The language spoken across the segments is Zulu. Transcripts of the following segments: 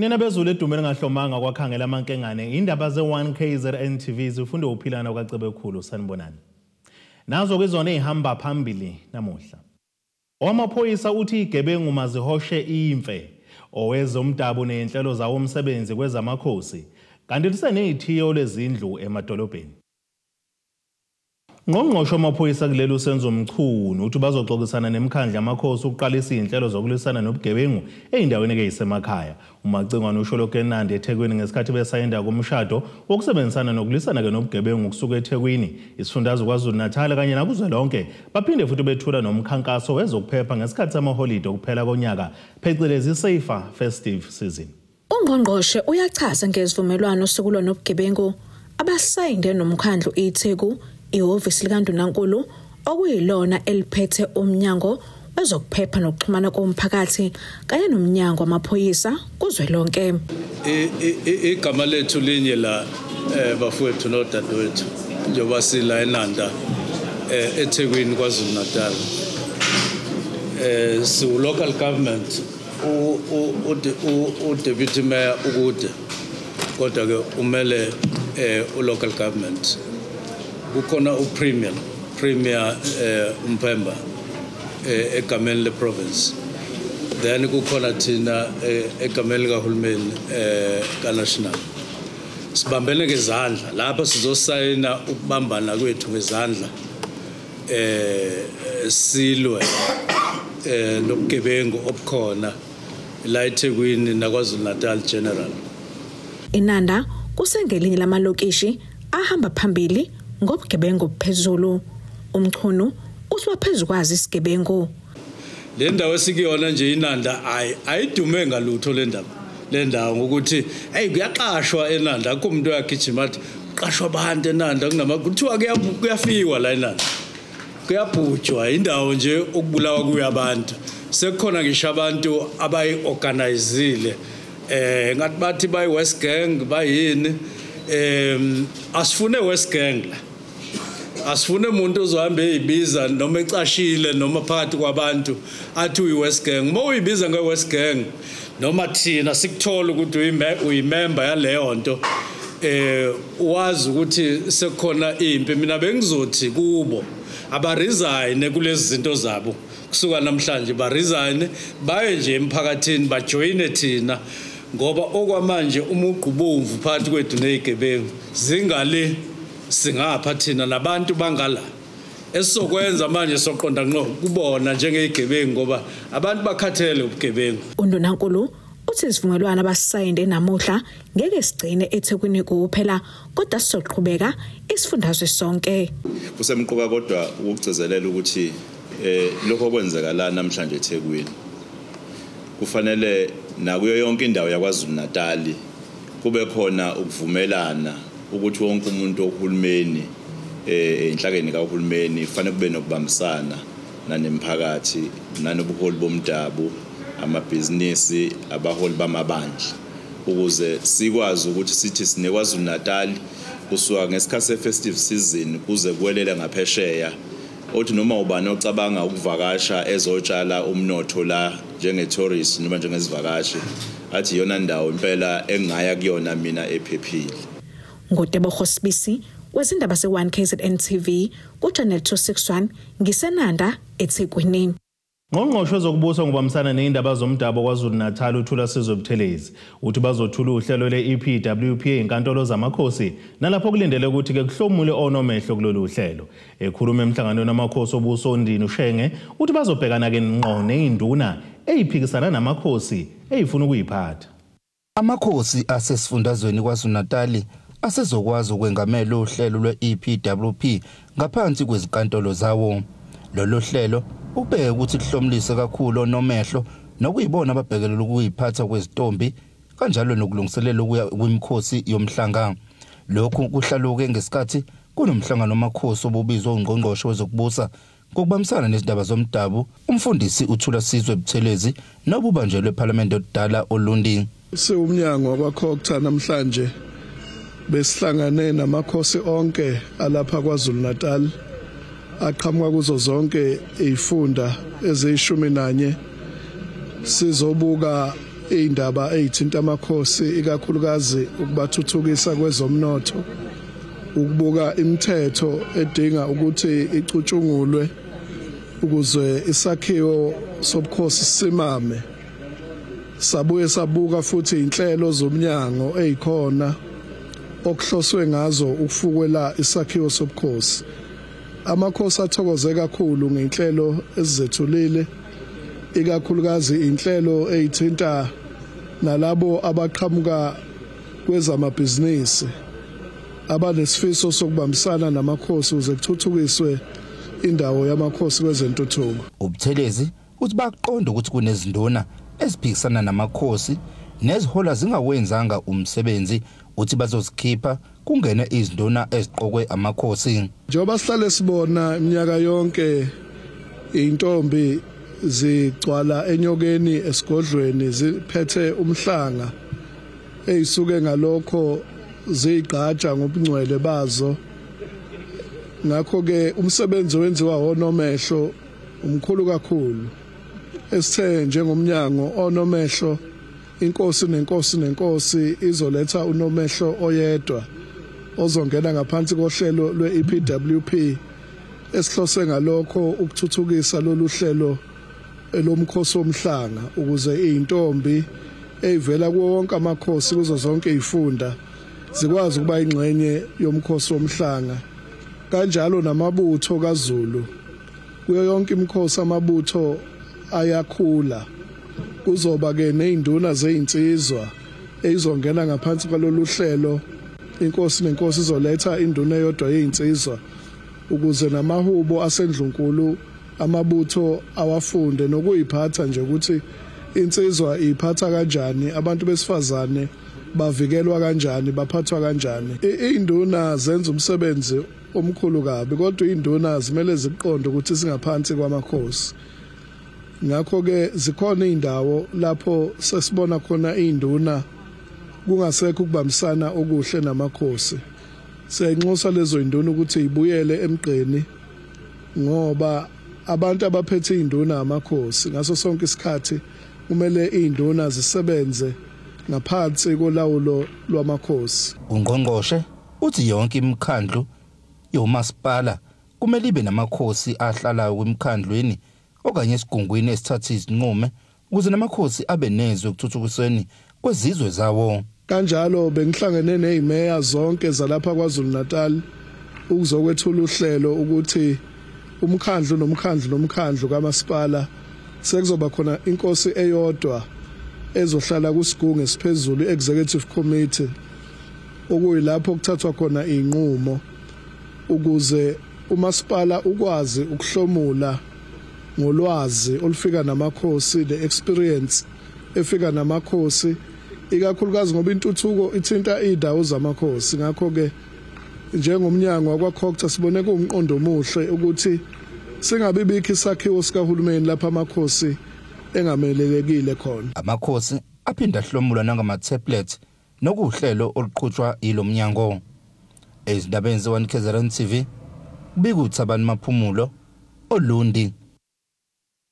Nina bezulu edume lingahlomanga kwakhangela amankengane indaba ze-1 KZN TV zifunde uphilana kwaCebekhulu. Sanibonani. Nazo ke zona ezihamba phambili namuhla. Amaphoyisa uthi igebengu mazihoshe imfe owezomdabu nezinhlelo zawo umsebenzi kwezamakhosi kanti lisenezithiyo lezindlu emadolobheni. Ngqongqoshe wamaphoyisa kuleli uSenzo Mchunu uthi bazoxoxisana nemikhandlu yamakhosi ukuqalisa izinhlelo zokulwisana nobugebengu ey'ndaweni ey'semakhaya. UMacingwane usho lokhu eNandi eThekwini ngesikhathi besayinda kumshado wokusebenzisana nokulwisana-ke nobugebengu kusuka eThekwini, isifundazwe KwaZulu-Natal kanye nakuzwelonke. Baphinde futhi bethula nomkhankaso wezokuphepha ngesikhathi samaholide okuphela konyaka, phecelezi Safer Festive Season. Ungqongqoshe uyachaza ngezivumelwano sokulwa nobugebengu abasayinde nomkhandlu iTheku, ihhovisi likaNdunankulu okuyilona eliphethe umnyango wezokuphepha nokuxhumana komphakathi kanye nomnyango wamaphoyisa kuzwelonke. Igama lethu linye la bafowethu nodadewethu njengoba sila eNanda eThekwini KwaZulu Natal. Siwu local government, u-deputy mayor ukude, kodwa ke umele u-local government. Kukhona u-premier Mphemba egameni le-province, then kukhona thina egameni likahulumeni ka-national. Sibambene ngezandla lapha, sizosayina ukubambana kwethu ngezandla silwe nobugebengu obukhona la eThekwini naKwaZulu Natal General. Inanda kusengelinye lamalokishi ahamba phambili ngobugebengu obuphezulu. UMchunu uthi waphezulu kwazi isigebengu. Le ndawo esikuyona nje iNanda ayidume ngalutho le ndaba. Le ndawo ngokuthi hey kuyaqashwa eNanda, akukho umuntu oyagijima athi qashwa abantu eNanda, kuthiwa kuyafiwa la eNanda. Kuyabhujwa indawo nje okubulawa kuyo abantu. Sekukhona ngisho abantu abayi-organizile ngathi bathi bayi West Gang bayini. Asifune West Gang la. Asifune umuntu ozohamba eyibiza noma ecashile noma phakathi kwabantu athi uyi West Gang. Uma uyibiza nge West Gang noma thina sikuthola ukuthi uyimember yaleyo nto, wazi ukuthi sekukhona impi. Mina bengizothi kubo abaresign kulezi zinto zabo kusuka namhlanje, baresign baye nje emphakathini bajoyine thina, ngoba okwamanje umugqubomvu phakathi kwethu nezigebengu zingale singapha thina nabantu bangala. Esizokwenza manje soqonda ngqo kubona njengezigebengu ngoba abantu bakhathele ubugebengu. UNdunankulu uthi isivumelwano abasayinde namuhla ngeke sigcine eThekwini kuphela, kodwa sizoqhubeka isifundazwe sonke. Kusemqoka kodwa ukugcizelela ukuthi lokho okwenzeka la namhlanje eThekwini kufanele nakuyo yonke indawo yaKwaZulu Natal kube khona ukuvumelana ukuthi wonke umuntu ohulumeni enhlakeni kahulumeni kufanele kube nokubambisana nanemphakathi nanobuholi bomdabu, amabhizinisi, abaholi bamabandla, ukuze sikwazi ukuthi sithi sineKwaZulu Natal kusuka ngesikhathi se-festive season kuze kuwelela ngaphesheya, othi noma ubani ocabanga ukuvakasha ezotshala umnotho la njenge-tourist noma njengezivakashi athi iyona ndawo impela engingaya kuyona mina ephephile. NguTebogo Sibisi wezindaba ze-1 KZN TV ku-Channel 261 ngiseNanda eThekwini. Ngqongqoshe wezokubusa ngokubambisana nezindaba zomdabu KwaZulu Natal uThula Sizwe Buthelezi uthi bazothula uhlelo le-EPWP ezinkantolo zamakhosi nalapho kulindele ukuthi ke kuhlomule onomehlo kulolu hlelo. Ekhuluma emhlanganweni wamakhosi obusondini uShenge uthi bazobhekana ke ngqo nezinduna eziphikisana namakhosi ezifuna ukuyiphatha. Amakhosi asesifundazweni KwaZulu Natal asezokwazi ukwengamela uhlelo lwe-EPWP ngaphansi kwezinkantolo zawo. Lolu hlelo ubheke ukuthi kuhlomulise kakhulu onomehlo nokuyibona ababhekelela ukuyiphatha kwezitombi kanjalo nokulungiselela ukuya kwimikhosi yomhlanga. Lokhu kuhlaluke ngesikhathi kunomhlangano wamakhosi obubizwa ungqongqoshe wezokubusa ngokubambisana nezindaba zomdabu umfundisi uThula Sizwe Buthelezi nobubanjelwe eParliament odala Olundi. Siwumnyango wakwaCogta namhlanje besihlangane namakhosi onke alapha KwaZulu Natal aqhamuka kuzo zonke izifunda eziyishumi nanye, sizobuka Indaba eyithinta amakhosi ikakhulukazi ukubathuthukisa kwezomnotho, ukubuka imithetho edinga ukuthi icutshungulwe ukuze isakhiwo sobukhosi simame. Sabuye sabuka futhi inhlelo zomnyango ezikhona okuhloswe ngazo ukufukwela isakhiwo sobukhosi. Amakhosi athokoze kakhulu ngenhlelo ezizethulile, ikakhulukazi inhlelo ezithinta nalabo abaqhamuka kwezamabhizinisi abanesifiso sokubambisana namakhosi ukuze kuthuthukiswe indawo yamakhosi kwezentuthuko. UButhelezi uthi baqonda ukuthi kunezinduna eziphikisana namakhosi nezihola zingawenzanga umsebenzi, uthi bazozikhipha kungene izinduna eziqokwe amakhosi. Njengoba sihlale sibona iminyaka yonke intombi zigcwala enyokeni esigodlweni ziphethe umhlanga eyisuke ngalokho zigqaja ngobungcwele bazo. Ngakho ke umsebenzi wenziwa onomehlo umkhulu kakhulu. Esithe njengomnyango onomehlo, inkosi nenkosi nenkosi izoletha unomehlo oyedwa ozongena ngaphansi kohlelo lwe-EPWP, esihlose ngalokho ukuthuthukisa lolu hlelo lomkhosi womhlanga ukuze izintombi ezivela kuwo wonke amakhosi kuzo zonke izifunda zikwazi ukuba ingxenye yomkhosi womhlanga. Kanjalo namabutho kaZulu, kuyo yonke imikhosi amabutho ayakhula. Kuzoba ke nezinduna zezinsizwa ezizongena ngaphansi kwalolu hlelo. Inkosi nenkosi izoletha induna eyodwa yezinsizwa ukuze namahubo asendlunkulu amabutho awafunde nokuyiphatha nje ukuthi insizwa iphatha kanjani, abantu besifazane bavikelwa kanjani, baphathwa kanjani. Induna zenza umsebenzi omkhulu kabi, kodwa induna zimele ziqonde ukuthi singaphansi kwamakhosi. Ngakho ke zikhona indawo lapho sesibona khona induna kungasekho ukubambisana okuhle namakhosi. Siyanxusa lezo induna ukuthi ibuyele emgqeni, ngoba abantu abaphethe induna amakhosi ngaso sonke isikhathi kumele induna zisebenze ngaphansi kolawulo lwamakhosi. Ungqongqoshe uthi yonke imikhandlu yomasipala kumele ibe namakhosi ahlalayo kwimikhandlweni okanye esigungwini esithatha izinqumo ukuze namakhosi abe nezwi ekuthuthukisweni kwezizwe zawo. Kanjalo bengihlangene nezimeya zonke zalapha KwaZulu Natal ukuzokwethula uhlelo ukuthi umkhandlu nomkhandlu nomkhandlu kamasipala sekuzoba khona inkosi eyodwa ezohlala kusigungu esiphezulu, executive committee, okuyilapho kuthathwa khona inqumo ukuze umasipala ukwazi ukuhlomula ngolwazi olufika namakhosi, the experience efika namakhosi, ikakhulukazi ngoba intuthuko ithinta indawo zamakhosi. Ngakho ke njengomnyango wakwaCogta sibone kuwumqondo omuhle ukuthi singabi bikho isakhiwo sikahulumeni lapha amakhosi engamelelekile khona. Amakhosi aphinda ahlomula nangama-tablet nokuhlelo oluqhutshwa yilo mnyango. Ezindabeni ze-1 KZN TV, kubika uThabani Maphumulo, Olundi.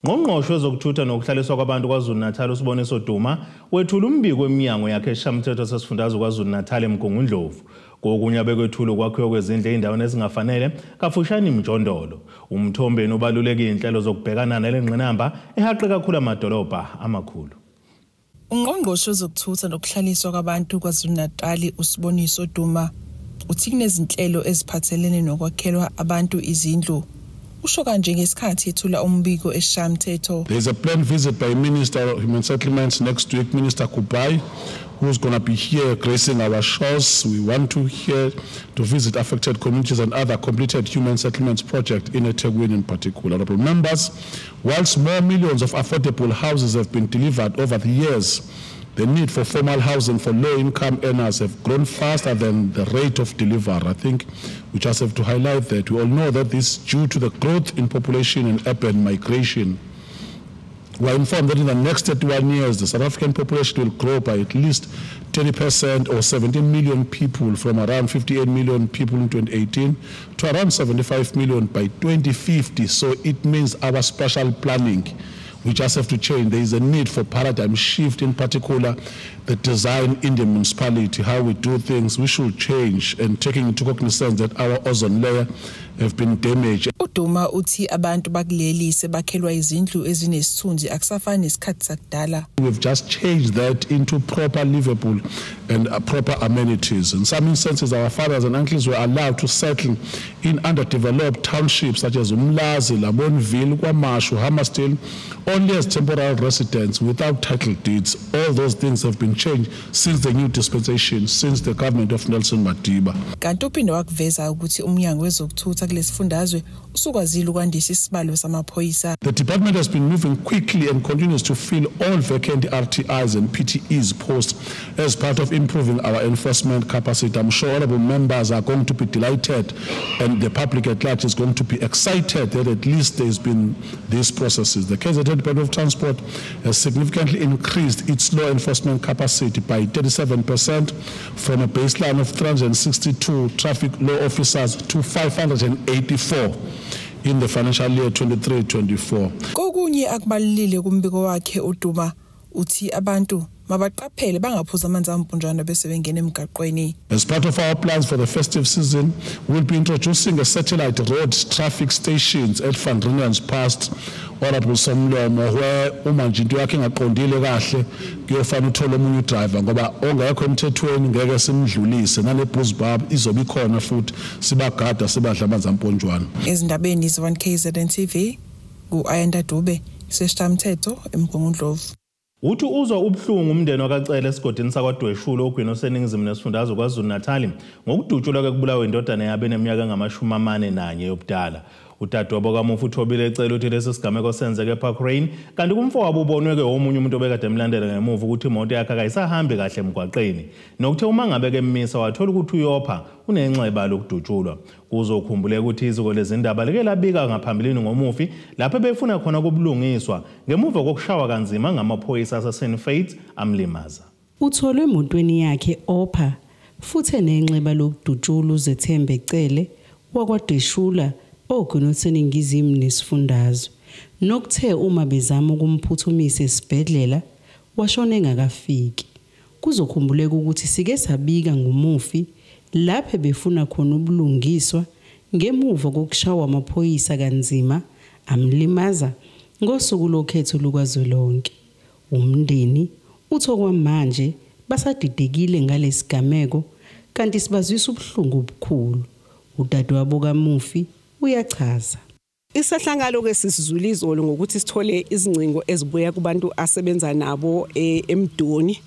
Ngqongqoshe wezokuthutha nokuhlaliswa kwabantu KwaZulu-Natal uSiboniso Duma wethula umbiko weminyango yakhe esishamthetho sesifundazwe KwaZulu-Natal eMgungundlovu. Kokunye abekwethula ukwakhiwa kwezindlu ey'ndaweni ezingafanele kafushane imijondolo. Umthombeni ubaluleke iy'nhlelo zokubhekana nale ngqinamba ehaqe kakhulu amadolobha amakhulu. Ungqongqoshe wezokuthutha nokuhlaliswa kwabantu KwaZulu-Natal uSiboniso Duma uthi kunezinhlelo eziphathelene nokwakhelwa abantu izindlu. Usho kanje ngesikhathi ethula umbiko esishamthetho. There is a planned visit by Minister of Human Settlements next week, Minister Kubai, who's going to be here gracing our shores. We want to here to visit affected communities and other completed human settlements projects in eThekwini in particular. Honourable members, whilst more millions of affordable houses have been delivered over the years, the need for formal housing for low-income earners have grown faster than the rate of delivery. I think we just have to highlight that. We all know that this is due to the growth in population and urban migration. We are informed that in the next 31 years, the South African population will grow by at least 30% or 17 million people, from around 58 million people in 2018 to around 75 million by 2050. So it means our spatial planning We just have to change. There is a need for paradigm shift, in particular the design in the municipality, how we do things. We should change, and taking into cognizance that our ozone layer have been damaged. UDuma uthi abantu bakuleli sebakhelwa izindlu ezinesithunzi, akusafani nesikhathi sakudala. We've just changed that into proper livable and proper amenities. In some instances, our fathers and uncles were allowed to settle in underdeveloped townships such as Umlazi, Lamontville, KwaMashu, Hammersdale, only as temporary residents without title deeds. All those things have been changed since the new dispensation, since the government of Nelson Madiba. Kanti uphinde wakuveza ukuthi umnyango wezokuthutha kulesifundazwe usukwazile ukwandisa isibalo samaphoyisa. The department has been moving quickly and continues to fill all vacant RTIs and PTEs posts as part of improving our enforcement capacity. I'm sure honorable members are going to be delighted, and the public at large is going to be excited that at least there's been these processes. The KZN Department of Transport has significantly increased its law enforcement capacity by 37% from a baseline of 362 traffic law officers to 584 in the financial year 23-24. Kokunye akubalulile kumbiko wakhe, uDuma uthi abantu mabaqaphele bangaphuza amanzi ampunjwana bese bengena emgaqweni. As part of our plans for the festive season, we'll be introducing a satellite road traffic stations at Van Reenen's Pass, Honorable Somlomo, where uma nje into yakhe ingaqondile kahle kuyofanele uthole omunye udriver, ngoba ongekho emthethweni ngeke simdlulise, nale buzbab izobe ikhona futhi sibagada sibadla amanzi amponjwana. Ezindabeni ze 1KZN TV, ku-Ayanda Dube, Seshamthetho, eMgungundlovu. Uthi uzwa ubuhlungu umndeni wakaCele esigodini sakwaDweshula ogwini oseningizimu nesifundazwe KwaZulu-Natal ngokudutshulwa kwekubulawa indodana yabo eneminyaka engama-41 yobudala. Udadewabo kamufi uThobile Cele uthi lesi sigameko senzeke ePark, kanti kumfowabo ubonwe-ke omunye umuntu obekade emlandela ngemuva ukuthi imoto yakhe akayisahambi kahle emgwaqeni, nokuthe uma ngabe kemmisa wathola ukuthi uyopha unenxeba lokudutshulwa. Kuzokhumbuleka ukuthi iziko lezindaba like labika ngaphambilini ngomufi lapho befuna khona kubulungiswa ngemuva kokushawa kanzima ngamaphoyisa aseSt amlimaza. Utholwe emotweni yakhe opha futhi enenxeba lokudutshulwa uZethembe Cele wakwaDweshula ogwini oluseningizimu nesifundazwe, nokuthe uma bezama ukumphuthumisa esibhedlela washona engakafiki. Kuzokhumbuleka ukuthi sike sabika ngomufi lapho befuna khona ubulungiswa ngemuva kokushawa amaphoyisa kanzima amlimaza ngosuku lokhetho lukazwelonke. Umndeni uthi okwamanje basadidekile ngalesigameko, kanti sibazwisa ubuhlungu obukhulu. Udadewabo kamufi uyachaza. Isehlakalo ke sisizula izolo ngokuthi sithole izingcingo ezibuya kubantu asebenza nabo eMdoni.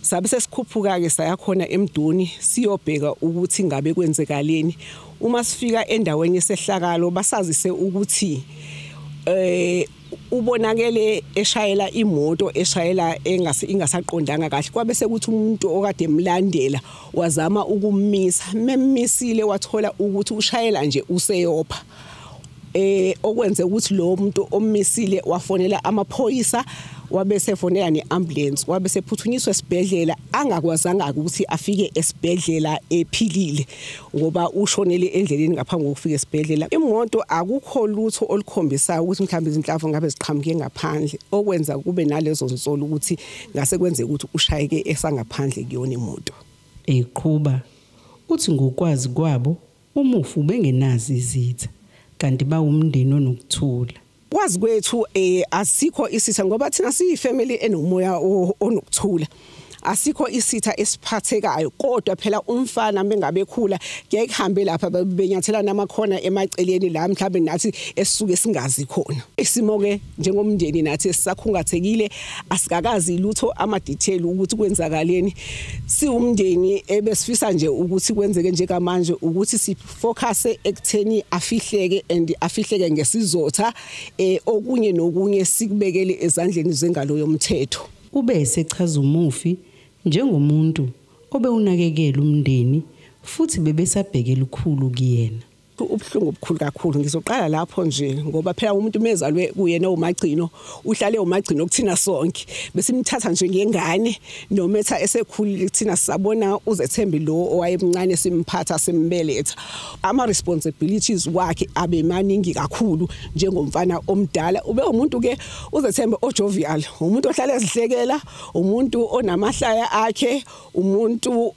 Sabe sesikhuphuka ke saya khona eMdoni siyobheka ukuthi ngabe kwenzekaleni. Uma sifika endaweni yesehlakalo basazise ukuthi ubonakele eshayela imoto eshayela ingasaqondanga kahle, kwabe sekuthi umuntu okade emlandela wazama ukummisa, memmisile wathola ukuthi ushayela nje useyopha. Okwenze ukuthi lo muntu ommisile wafonela amaphoyisa, wabe sefonela neambulance, wabe sephuthunyiswa esibhedlela, angakwazanga ukuthi afike esibhedlela ephilile ngoba ushonele endleleni ngaphambi kokufika esibhedlela. Imoto akukho lutho olukhombisayo ukuthi mhlawumbe izinhlamvu ngabe ziqhamuke ngaphandle, okwenza kube nalezo zinsolo ukuthi ngase kwenzeke ukuthi ushayeke esangaphandle kuyona imoto. Eqhuba uthi ngokwazi kwabo umufi ubengenazi izitha, kanti bawumndeni onokuthula. Kwazi kwethu asikho isitha ngoba thina siyifamily enomoya onokuthula. Asikho isitha esiphathekayo, kodwa phela umfana mengabe ekhula kuye kuhambe lapha benyathelana amakhona emaceleni la mhlawumbe nathi esisuke singazi khona. Isimo ke njengomndeni nathi esisakhungathekile, asikakazi lutho ama detail ukuthi kwenzakaleni. Siwumndeni ebesifisa nje ukuthi kwenzeke njengamanje ukuthi sifocus ekutheni afihleke and afihleke ngesizotha, okunye nokunye sikubekele ezandleni zengalo yomthetho. Ube esechaza umufi njengomuntu obewunakekela umndeni futhi bebesabhekela ukukhulu kuyena. Ubuhlungu obukhulu kakhulu. Ngizoqala lapho nje ngoba phela umuntu mezalwe kuyena uMagcino, uhlale uMagcino kuthina sonke, besimthatha nje ngengane noma etha esekhulile kuthina sisabona uZethembe lo owayemncane simphatha simbeletha. Ama responsibilities wakhe abe maningi kakhulu njengomfana omdala. Ube umuntu ke uZethembe ojovial, umuntu ohlala ezihlekela, umuntu onamahlaya akhe, umuntu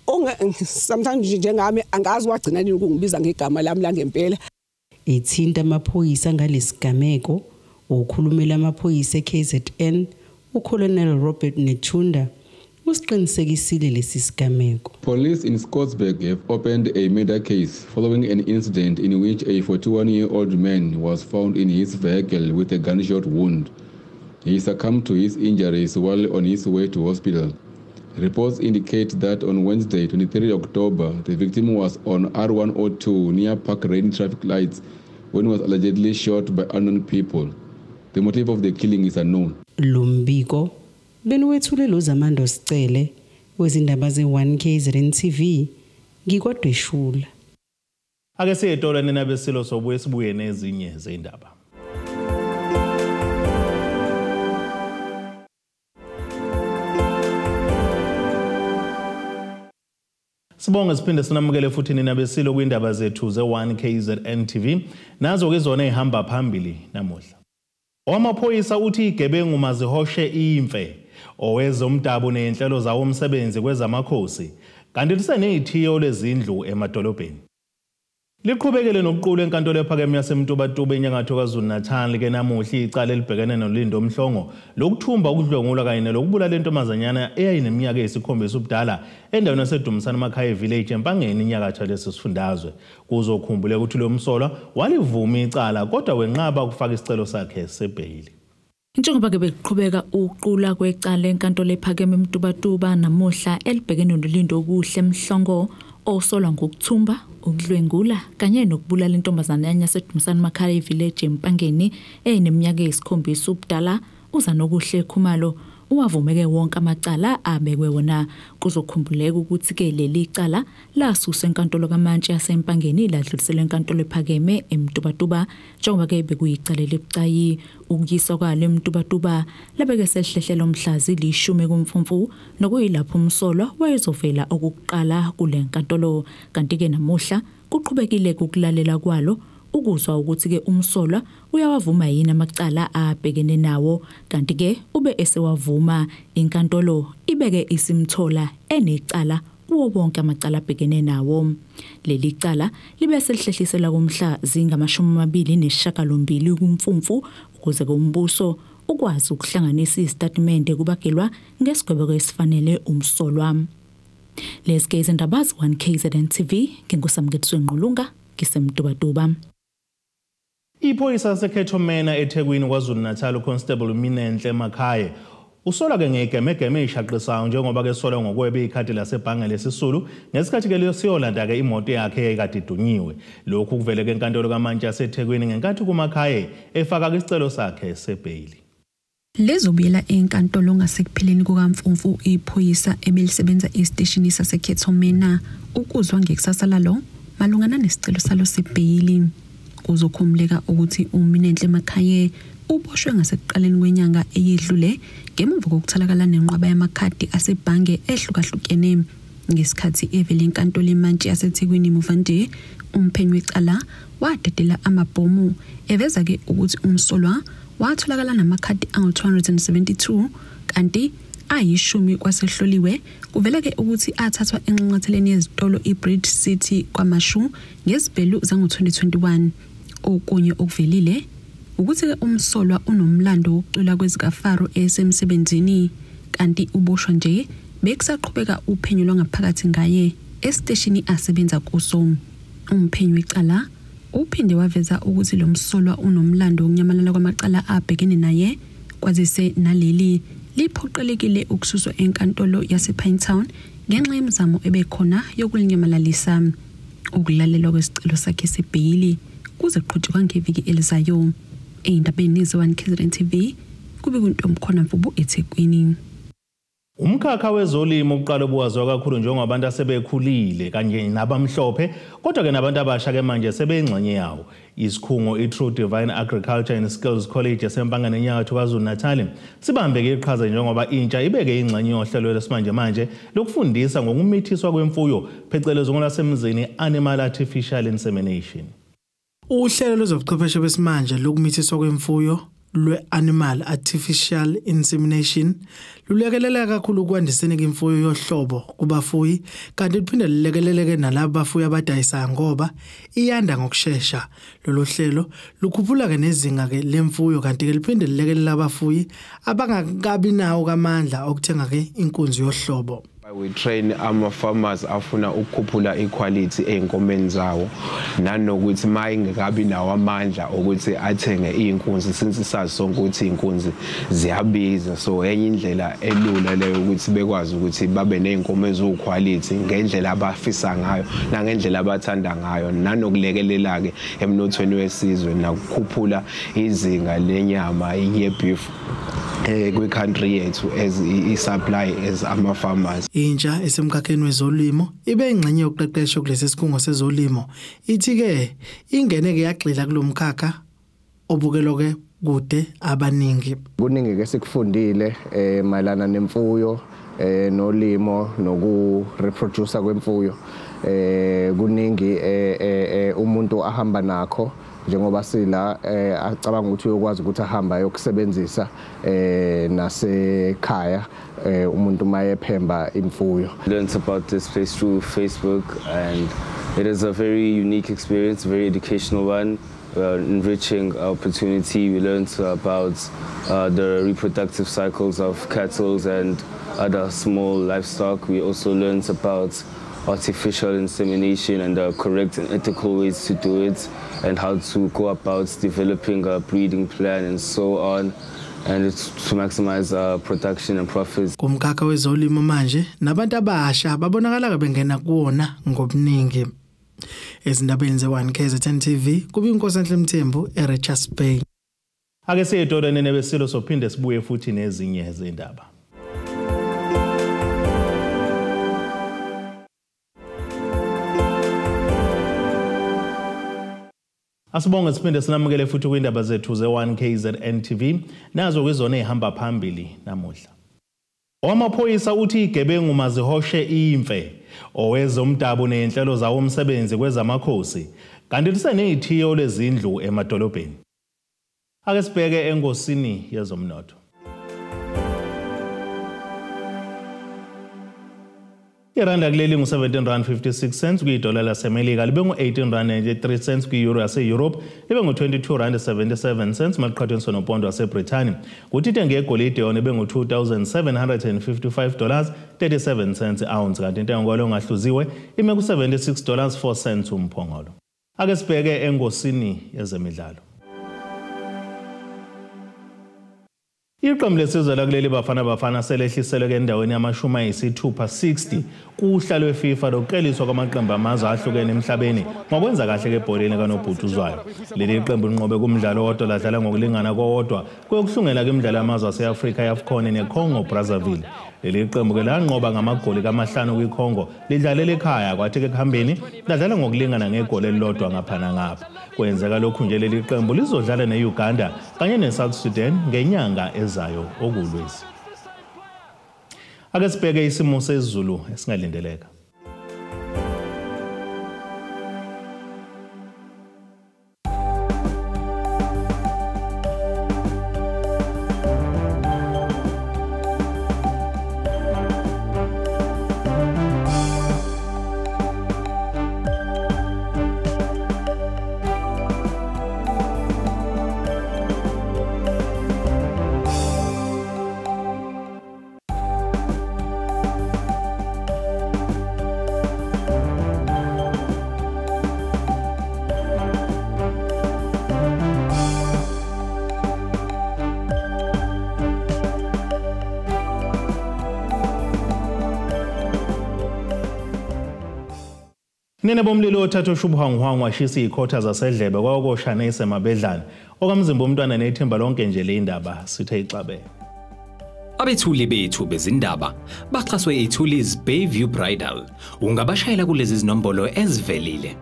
sometimes njengami angazi wagcina nini ukungibiza ngegama lami la ngempela. Ethinta amaphoyisa ngalesigameko, okhulumela amaphoyisa eKZN uColonel Robert Nethunda usiqinisekisile lesi sigameko. Police in Scottsburg have opened a murder case following an incident in which a 41-year-old man was found in his vehicle with a gunshot wound. He succumbed to his injuries while on his way to hospital. Reports indicate that on Wednesday, 23 October, the victim was on R102 near Park Rain traffic lights when he was allegedly shot by unknown people. The motive of the killing is unknown. Lumbiko beniwethule lo Zamando Sicele wezindaba ze-1 KZN TV ngikwadweshula. Ake siyetola nina besilo sobuye sibuye nezinye zendaba. Sibonge siphinde sinamukele futhi nina besilo kwindaba zethu ze-1 KZN TV. Nazo ke zona ezihamba phambili namuhla. Amaphoyisa uthi igebengu mazihoshe imfe owezomdabu nezinhlelo zawo umsebenzi kwezamakhosi kanti lisenezithiyo lezindlu emadolobheni. Liqhubekele nokuqula enkantolo ephakeme yaseMtubatuba enyakatho KwaZulu-Natal ke namuhla icala elibhekene noLindo Mhlongo lokuthumba, ukudlwengula kanye nelokubulala intombazanyana eyayineminyaka eyisikhombisa ubudala endaweni yaseDumisana Makhaya Village eMpangeni enyakatho lesi sifundazwe. Kuzokhumbuleka ukuthi lo msolwa walivuma icala kodwa wenqaba ukufaka isicelo sakhe sebheyili. Njengoba ke bekuqhubeka uqula kwecala enkantolo ephakeme eMtubatuba namuhla elibhekene noLindo Okuhle Mhlongo osolwa ngokuthumba, ukudlwengula kanye nokubulala intombazane yaseDumisana Makhaya Village eMpangeni eneminyaka eyisikhombisa ubudala, uZanokuhle Khumalo uwavumeke wonke amacala abekwe wona. Kuzokhumbuleka ukuthi ke leli cala lasuswa enkantolo kaMantshi yaseMpangeni ladluliselwa enkantolo ephakeme eMtubatuba njengoba ke bekuyicala elibucayi. Ukuyiswa kwalo eMtubatuba labeke selihlehlela umhlazi lishumi kuMfumfu nokuyilapho umsolwa wayezovela okokuqala kule nkantolo. Kanti ke namuhla kuqhubekile ukulalela kwalo ukuzwa ukuthi ke umsolwa uyawavuma yini amacala abhekene nawo, kanti ke ube esewavuma. Inkantolo ibeke isimthola enecala kuwo wonke amacala abhekene nawo. Leli cala libe selihlehlisela kumhla zingama-28 kuMfumfu ukuze umbuso ukwazi ukuhlanganisa izitatimende kubagelwa ngesigwebo esifanele umsolwa. Lezi ke izindaba ze-1 KZN TV, nginguSamkethiwe Ngqulunga ngiseMtubatuba. Iphoyisa laseKhetomena eThekwini KwaZulu-Natal uConstable Minenhle Makhaye usolwa ke ngegemegeme eshaqisayo njengoba ke solwa ngokweba ikhadi lasebhange lesisulu ngesikhathi ke liyolanda ke imoto yakhe eyayikade idunyiwe. Lokhu kuvele ke enkantolo kaMantshi yaseThekwini ngenkathi kuMakhaye efaka isicelo sakhe sebheyili. Lezobuyela enkantolo ngasekupheleni kukaMfumfu iphoyisa ebelisebenza esiteshini saseKhetomena ukuzwa ngekusasa lalo malungana nesicelo salo sebheyili. Kuzokhumuleka ukuthi uMinenhle Makhaye uboshwe ngasekuqaleni kwenyanga eyedlule ngemuva kokutholakala nenqwaba yamakhadi asebhange ehlukahlukene. Ngesikhathi evele enkantolo emantshi yaseThekwini muva nje, umphenyi wecala wadedela amabhomu eveza ke ukuthi umsolwa watholakala namakhadi angu-272 kanti ayishumi kwasehloliwe. Kuvela ke ukuthi athathwa enxanxatheleni yezitolo iBridge City kwaMashu ngezibhelu zango-2021. Okunye okuvelile ukuthi ke umsolwa unomlando wokucwila kwezikafaro esemsebenzini kanti uboshwa nje bekusaqhubeka uphenyo lwangaphakathi ngaye esiteshini asebenza kuso. Umphenyi wecala uphinde waveza ukuthi lo msolwa unomlando wokunyamalala kwamacala abhekene naye, kwazise naleli liphoqelekile ukususwa enkantolo yasePinetown ngenxa yemizamo ebekhona yokulinyamalalisa. Ukulalelwa kwesicelo sakhe sebheyili kuze kuqhutshekwa ngeviki elizayo. Ey'ndabeni ze-1 KZN TV kube kuntomkhona Mvubu eThekwini. Umkhakha wezolimo uqala ubuwaziwa kakhulu njengabantu asebekhulile kanye nabamhlophe, kodwa ke nabantu abasha ke manje sebeyingxenye yawo. Isikhungo iTrue Divine Agriculture and Skills College eseMpangane eNyakatho KwaZulu-Natal sibambeke iqhaza njengoba intsha ibeke ingxenye yohlelo lwesimanje manje lokufundisa ngokumithiswa kwemfuyo, phecelezi ngolwasemzini animal artificial insemination. Uhlelo lwezobuchwepheshe besimanje lokumithiswa kwemfuyo lwe-animal artificial insemination lulekelela kakhulu ukwandiseni imfuyo yohlobo kubafuyi, kanti liphinde lilekeleleke nalabo bafuyi abadayisayo ngoba iyanda ngokushesha. Lolu hlelo lukhuphula-ke nezinga-ke lemfuyo, kanti-ke liphinde lilekelela abafuyi abangakabi nawo kamandla okuthenga-ke inkunzi yohlobo. We train ama-farmers afuna ukukhuphula iquality ey'nkomeni zawo, nanokuthi ma ingekabi nawo amandla ukuthi athenge iy'nkunzi, since sazi sonke ukuthi iy'nkunzi ziyabiza. So enye indlela elula leyo ukuthi bekwazi ukuthi babe ney'nkomo eziwuquality ngendlela abafisa ngayo nangendlela abathanda ngayo, nanokulekelela-ke emnothweni wesizwe nakukhuphula izinga lenyama ye-beef kwi-country yethu as i-supply as ama-farmers. Intsha esemkhakheni wezolimo ibe ingxenye yokuqeqeshwa kulesi sikhungo sezolimo. Ithi-ke ingene-ke yagxila kulo mkhakha obukelwa-ke kude abaningi. Kuningi-ke sikufundile mayelana nemfuyo nolimo noku-reproducer kwemfuyo. Kuningi umuntu ahamba nakho njengoba sila acabanga ukuthi uyokwazi ukuthi ahamba ayokusebenzisa nasekhaya umuntu mayephemba imfuyo. Learned about this place through Facebook, and it is a very unique experience, very educational one, enriching opportunity. We learned about the reproductive cycles of cattle and other small livestock. We also learned about artificial insemination and the correct and ethical ways to do it, and how to go about developing a breeding plan and so on, and it's to maximize production and profits. Kumkhakha wezolimo manje nabantu abasha babonakala bengena kuwona ngobuningi. Ezindabeni ze-1 KZN TV kubi Inkosi Mthembu eRichards Bay. Ake siyedolweni nebesilo sophinde sibuye futhi nezinye izindaba. Asibonge siphinde sinamukele futhi kwindaba zethu ze-1 KZN TV, nazo kwizona ezihamba phambili namuhla. Amaphoyisa uthi igebengu mazihoshe imfe owezomdabu nezinhlelo zawo umsebenzi kwezamakhosi, kanti lisenezithiyo lezindlu emadolobheni. Ake sibheke engosini yezomnotho. Iranda kuleli ngu-17 rand 56 cents kwidola laseMelika, libe ngu-18 rand 93 cents kwi-euro yase-Europe, libe ngu-22 rand 77 cents maliqhathaniswa nopondo waseBrithani. Kuthi intengo yegolide yona ibe ngu-$2,755 37 cents ounce, kanti intengo kwalo ongahluziwe ime ku-$76 4 cents umphongolo. Ake sibheke engosini yezemidlalo. Iqembu lesizwe lakuleli Bafana Bafana selehliselwe endaweni yama-60 kuhla lweFIFA lokuqeliswa kwamaqembu amazwe ahlukene emhlabeni ngokwenza kahle ebholeni kanobhutshuzwayo. Leli qembu linqobe kumdlalo owodwa ladlala ngokulingana kowodwa kuyokuhlungela kwimidlalo yamazwe ase-Afrika i-AFCON neCongo Brazzaville. Leli qembu ke lanqoba ngamagoli kamahlanu kwiCongo lidlalela ekhaya, kwathi ke ekuhambeni ladlala ngokulingana ngegoli elilodwa ngapha nangapha. Kwenzeka lokhu nje leli qembu lizodlala ne-Uganda kanye ne-South Sudan ngenyanga ezayo okulwezi. Ake sibheke isimo sezulu esingalindeleka. Nene bomlilo othatha ushubuhwanguhwangu washisa izikhotha zasedlebe kwakoshana isemabedlana. Okamzimba umntwana nethimba lonke nje le indaba sithe ixabe. Abethuli bethu bezindaba baxhaswe iThulis Bayview Bridal. Ungabashayela kulezi zinombolo ezivelile.